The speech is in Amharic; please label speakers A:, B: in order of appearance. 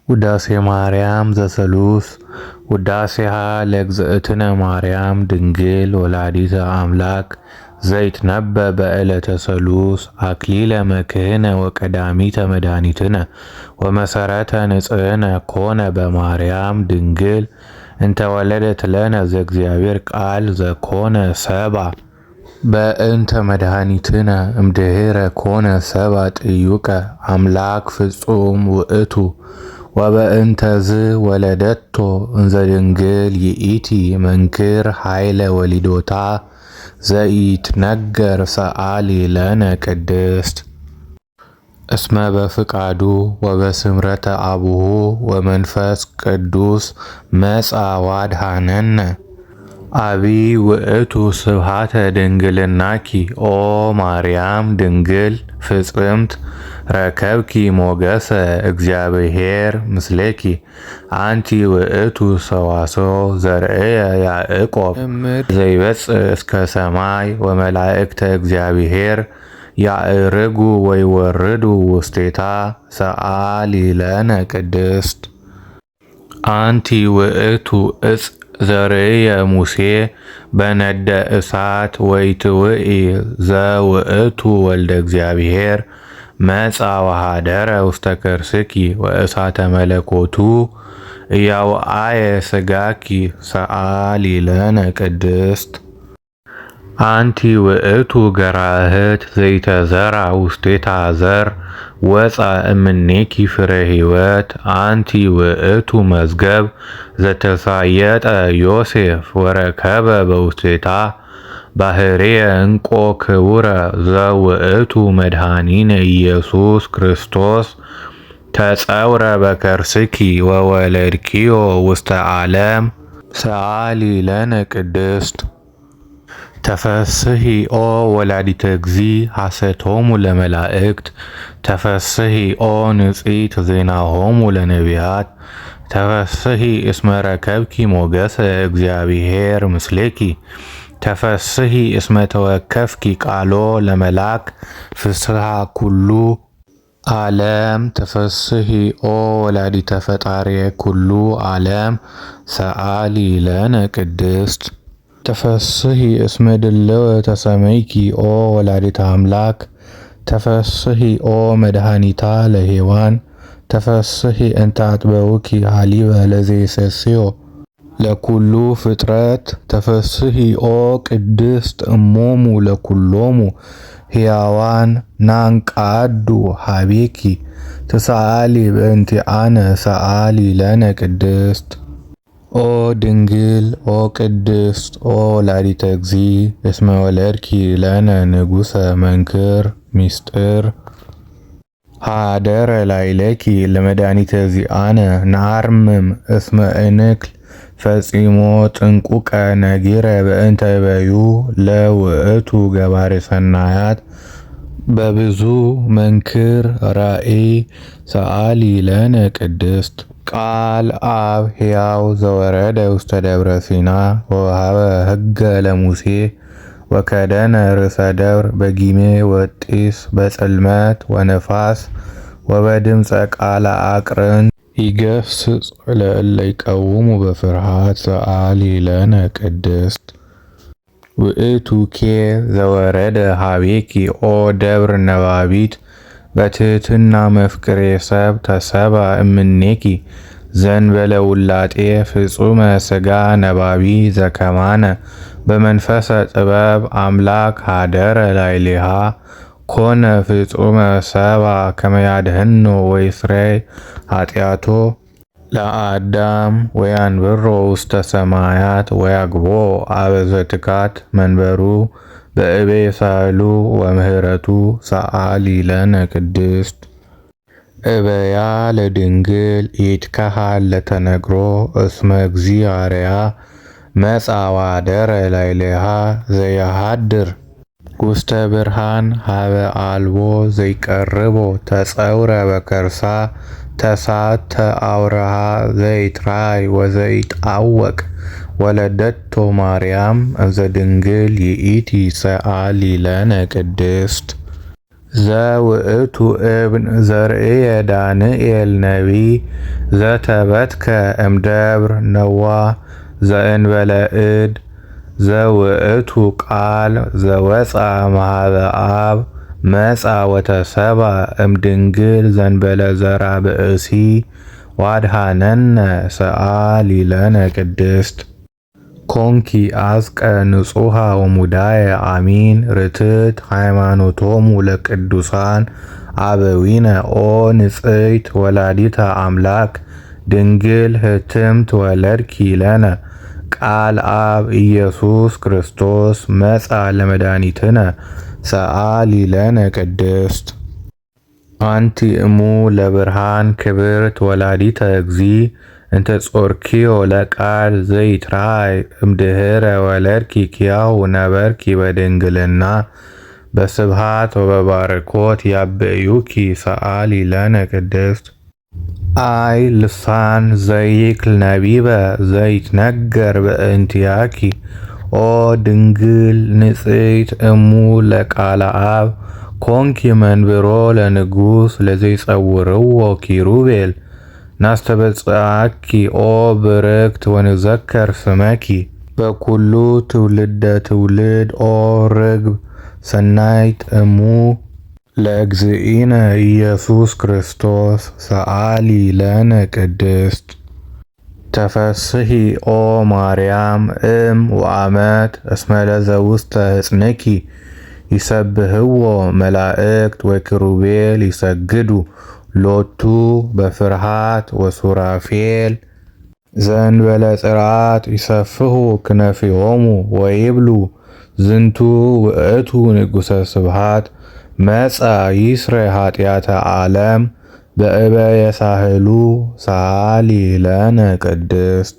A: ውዳሴ ማርያም ዘሰሉስ። ውዳሴሃ ለእግዝእትነ ማርያም ድንግል ወላዲተ አምላክ ዘይትነበብ በዕለተ ሰሉስ አክሊለ መክህነ ወቀዳሚተ መድኃኒትነ ወመሰረተ ንጽህነ ኮነ በማርያም ድንግል እንተወለደት ለነ ዘእግዚአብሔር ቃል ዘኮነ ሰባ በእንተ መድኃኒትነ እምድኅረ ኮነ ሰባ ጥዩቀ አምላክ ፍጹም ውእቱ ወበእንተዝ ወለደቶ እንዘ ድንግል ይእቲ መንክር ኃይለ ወሊዶታ ዘኢትነገር ሰአሊ ለነ ቅድስት። እስመ በፍቃዱ ወበስምረተ አቡሁ ወመንፈስ ቅዱስ መጽአ ወአድኀነነ። አቢይ ውእቱ ስብሐተ ድንግልናኪ ኦ ማርያም ድንግል ፍጽምት ረከብኪ ሞገሰ እግዚአብሔር ምስሌኪ። አንቲ ውእቱ ሰዋስው ዘርእየ ያዕቆብ ዘይበጽሕ እስከ ሰማይ ወመላእክተ እግዚአብሔር ያዕርጉ ወይወርዱ ውስቴታ ሰአሊ ለነ ቅድስት። አንቲ ውእቱ እጽ ዘርእየ ሙሴ በነደ እሳት ወይትውኢ ዘውእቱ ወልደ እግዚአብሔር መጻ ወኀደረ ውስተ ከርስኪ ወእሳተ መለኮቱ እያውአየ ሥጋኪ ሰአሊ ለነ ቅድስት። አንቲ ውእቱ ገራህት ዘይተዘራ ውስቴታ ዘር ወፃ እምኔኪ ፍሬ ሕይወት። አንቲ ውእቱ መዝገብ ዘተሳየጠ ዮሴፍ ወረከበ በውስቴታ ባህርየ እንቆ ክቡረ ዘውእቱ መድኃኒነ ኢየሱስ ክርስቶስ ተጸውረ በከርስኪ ወወለድኪዮ ውስተ ዓለም ሰአሊ ለነ ቅድስት። ተፈስሂ ኦ ወላዲተ እግዚ ሐሰቶሙ ለመላእክት። ተፈስሂ ኦ ንጽሕት ዜናሆሙ ለነቢያት። ተፈስሂ እስመ ረከብኪ ሞገሰ እግዚአብሔር ምስሌኪ። ተፈስሂ እስመ ተወከፍኪ ቃሎ ለመላክ ፍስሐ ኩሉ ዓለም። ተፈስሂ ኦ ወላዲተ ፈጣሪ ኩሉ ዓለም ሰአሊ ለነ ቅድስት። ተፈስሂ እስመ ድልወ ተሰመይኪ ኦ ወላዲተ አምላክ። ተፈስሂ ኦ መድኃኒታ ለሔዋን። ተፈስሂ እንተ አጥበውኪ ሐሊበ ለዘይሰስዮ ለኩሉ ፍጥረት። ተፈስሂ ኦ ቅድስት እሞሙ ለኩሎሙ ሕያዋን ናንቃዱ ሀቤኪ ትሰአሊ በእንቲአነ ሰአሊ ለነ ቅድስት። ኦ ድንግል ኦ ቅድስት ኦ ወላዲተ እግዚእ እስመ ወለድኪ ለነ ንጉሰ መንክር ሚስጥር ሀደረ ላዕሌኪ ለመድኃኒተ ዚአነ ነአርምም እስመ እንክል ፈጺሞ ጥንቁቀ ነጊረ በእንተ በዩ ለውእቱ ገባሬ ሰናያት በብዙ መንክር ራእይ ሰአሊ ለነ ቅድስት። ቃል አብ ሕያው ዘወረደ ውስተ ደብረ ሲና ወወሃበ ሕገ ለሙሴ ወከደነ ርእሰ ደብር በጊሜ ወጢስ በጽልመት ወነፋስ ወበድምፀ ቃለ አቅርን ይገስጽ ለእለ ይቀውሙ በፍርሃት ሰአሊ ለነ ቅድስት። ውእቱኬ ዘወረደ ሀቤኪ ኦ ደብር ነባቢት በትህትና መፍቅሬ ሰብ ተሰባ እምኔኪ ዘንበለ ውላጤ ፍጹመ ሥጋ ነባቢ ዘከማነ በመንፈሰ ጥበብ አምላክ ሀደረ ላዕሌሃ ኮነ ፍጹመ ሰባ ከመ ያድኅኖ ወይስረይ ኃጢአቶ ለአዳም ወያንብሮ ውስተ ሰማያት ወያግቦ አበ ዘትካት መንበሩ በእቤ ሳህሉ ወምህረቱ ሰአሊ ለነ ቅድስት። እበያ ለድንግል ይትከሃል ለተነግሮ እስመ እግዚአርያ መጽአ ወኀደረ ላዕሌሃ ዘየኀድር ውስተ ብርሃን ሀበ አልቦ ዘይቀርቦ ተጸውረ በከርሳ ተሳተ አውረሃ ዘይትራይ ወዘይጣወቅ ወለደቶ ማርያም እንዘ ድንግል ይእቲ ሰአሊ ለነ ቅድስት። ዘውእቱ እብን ዘርእየ ዳንኤል ነቢይ ዘተበትከ እምደብር ነዋ ዘእንበለ እድ ዘውእቱ ቃል ዘወፅአ እምኀበ አብ መጽአ ወተሰብአ እምድንግል ዘእንበለ ዘርአ ብእሲ ወአድኀነነ ሰአሊ ለነ ቅድስት። ኮንኪ አዝቀ ንጹሃ ወሙዳየ አሚን ርትዕት ሃይማኖቶሙ ለቅዱሳን አበዊነ ኦ ንጽሕት ወላዲተ አምላክ ድንግል ህትምት ወለድኪ ለነ ቃል አብ ኢየሱስ ክርስቶስ መጻ ለመድኃኒትነ ሰአሊ ለነ ቅድስት። አንቲ እሙ ለብርሃን ክብርት ወላዲተ እግዚእ እንተ ጾርኪዮ ለቃል ዘይትረአይ እምድኅረ ወለድኪ ኪያሁ ነበርኪ በድንግልና በስብሐት ወበባርኮት ያብእዩኪ ሰአሊ ለነ ቅድስት። አይ ልሳን ዘይክል ነቢበ ዘይትነገር በእንቲአኪ ኦ ድንግል ንጽሕት እሙ ለቃለ አብ ኮንኪ መንብሮ ለንጉሥ ለዘይጸውርዎ ኪሩቤል ናስተበጽዓኪ ኦ ብርክት ወንዘከር ስመኪ በኩሉ ትውልደ ትውልድ ኦ ርግብ ሰናይት እሙ ለእግዚእነ ኢየሱስ ክርስቶስ ሰአሊ ለነ ቅድስት። ተፈስሂ ኦ ማርያም እም ወአመት እስመ ለዘውስተ ሕፅንኪ ይሰብህዎ መላእክት ወኪሩቤል ይሰግዱ ሎቱ በፍርሃት ወሱራፌል ዘእንበለ ጽርዓት ይሰፍሁ ክነፊሆሙ ወይብሉ ዝንቱ ውእቱ ንጉሠ ስብሃት መጻ ይስረ ኃጢአተ ዓለም በእበየ ሳህሉ ሰአሊ ለነ ቅድስት።